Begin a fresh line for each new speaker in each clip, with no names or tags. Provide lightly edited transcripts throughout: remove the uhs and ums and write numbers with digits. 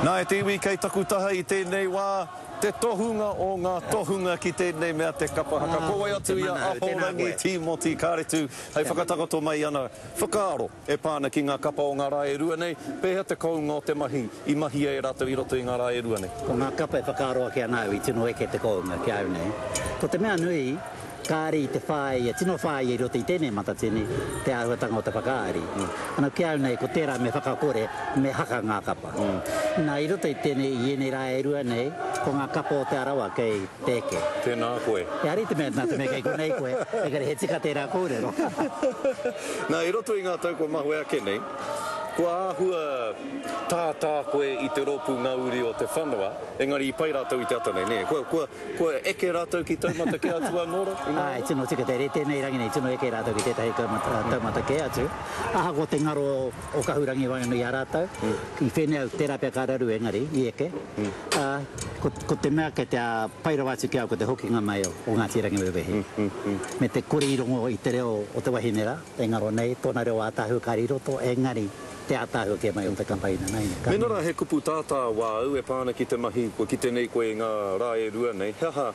Nā, e te iwi kei taku taha i tēnei wā, te tohunga o ngā tohunga ki tēnei mea te kapa haka. Ko wai atu i a Ahorangi Tīmoti Kāretu hei whakatakoto mai i ana whakaaro e pā ana ki ngā kapa o ngā rā e rua nei, pēhea te kounga o te mahi i mahia e rātou i roto i ngā rā e rua nei?
Ko ngā kapa e whakaaro ake ana au i tino eke te kounga ki a au nei. Ko te mea nui, Kāre i te whāia, tino whāia i roto i tēnei matatini, te āhuatanga o te whakaari. Ana, ki a au nei, ko tērā me whakakore, me haka ngā kapa. Nā, i roto i tēnei, i ēnei rā e rua nei, ko ngā kapa o Te Arawa kei te eke.
Tēnā koe.
Ehara i te mea, nā te mea kei konei koe, engari he tika tērā kōrero.
Nā, i roto i ngā tau kua mahue ake nei, kua āhua tātā koe i te rōpū Ngā Uri o Te Whanua, engari i pai rātou i te ata nei, nē? Kua, kua, Kua eke rātou ki taumata kē atu anō rā?
Āe, tino tika te rite nei rangi nei, tino eke rātou ki tētahi taumata kē atu. Ahakoa te ngaro o Kahurangi waenganui i a rātou, i whenea au, tērā pea ka raru engari, i eke. Ā, ko te mea kei te pai rawa atu ki a au ko te hokinga mai o Ngāti Rangiwewehi. Me te kore i rongo i te reo o te wahine rā, e ngaro nei, tōna reo ātaahua kāre i roto, engari, Te ātaahua kē mai o te kapa inanaina, ka
Mēnā rā he kupu tātā wāu e pā ana ki te mahi kua kite nei koe i ngā rā e rua nei, he aha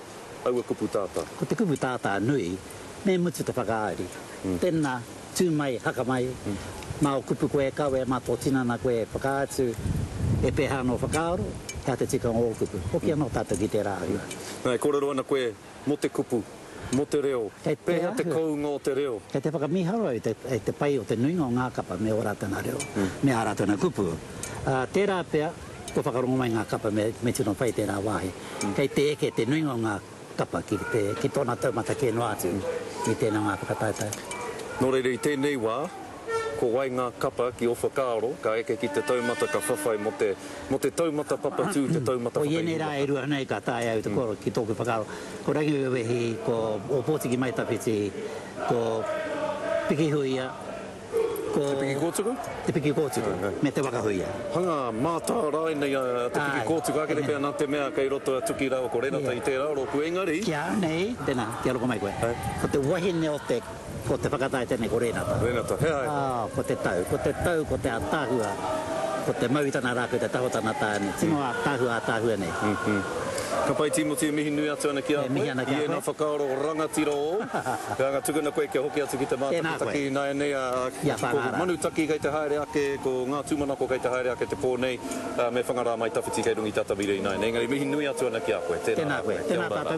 aua kupu tātā?
Ko te kupu tātā nui, me mutu te whakaari. Tēnā, tū mai, haka mai, mā ō kupu koe e kawe, mā tō tinana koe e whakaatu, e pēhea ana ō whakaaro, he aha te tikanga o ō kupu. Hoki anō tātou ki tērā āhua.
Nā, e kōrero ana koe mō te kupu, mō te reo,
Kei te
pēhea te
āhua.
kounga o te reo?
Kei te whakamīharo au i te, i te pai o te nuinga o ngā kapa me ō rātou nā reo, me ā rātou nā kupu. Ā, tērā pea, kua whakarongo mai ngā kapa me, me tino pai tērā wāhi. Kei te eke te nuinga o ngā kapa ki te, ki tōna taumata kē noa atu i tēnā o ngā whakataetae.
Nō reira, i tēnei wā, ko wai ngā kapa ki ō whakaaro ka eke ki te taumata ka whawhai mō te, mō te taumata papatū, te taumata
Ko ēnei rā
whakaihuwaka?
e rua nei ka taea au te kōrero ki tōku whakaaro. Ko Rangiwewehi, ko Ōpōtiki Mai Tawhiti, ko Pikihuia, ko.
Te Piki Kōtuku?
Te Piki Kōtuku, me Te Waka Huia.
Hanga mātārae nei a Te Piki Kōtuku, ākene pea nā te mea kei roto a Tuki rāua ko Renata i tērā rōpū, engari.
Ki a au nei, tēnā, kia rongo mai koe, ko te wahine o te. Ko te whakataetae nei ko Rēnata.
Rēnata, he aha?
Ā, ko te tau, ko te tau, ko te ātaahua, ko te mau i tana rākau, te taha o tana tāne. Tino ātaahua, ātaahua nei.
Ka pai Tīmoti e mihi nui atu ana ki a
E mihi ana
koe
ki a
i ēnā
koe.
whakaaro rangatira ōu. Ka anga tukuna koe kia hoki atu ki te
Tēnā koe.
mātakitaki ināianei, ā,
I a
ko
Whangārā.
Manutaki kei te haere ake, ko ngā tūmanako kei te haere ake te pō nei, ā, me Whangarā Mai Tawhiti kei runga i te atamira ināianei. Engari mihi nui atu ana ki a koe. Tēnā
Tēnā
rā
koe.
koe. Kia
Tēnā
ora rā.
tātou.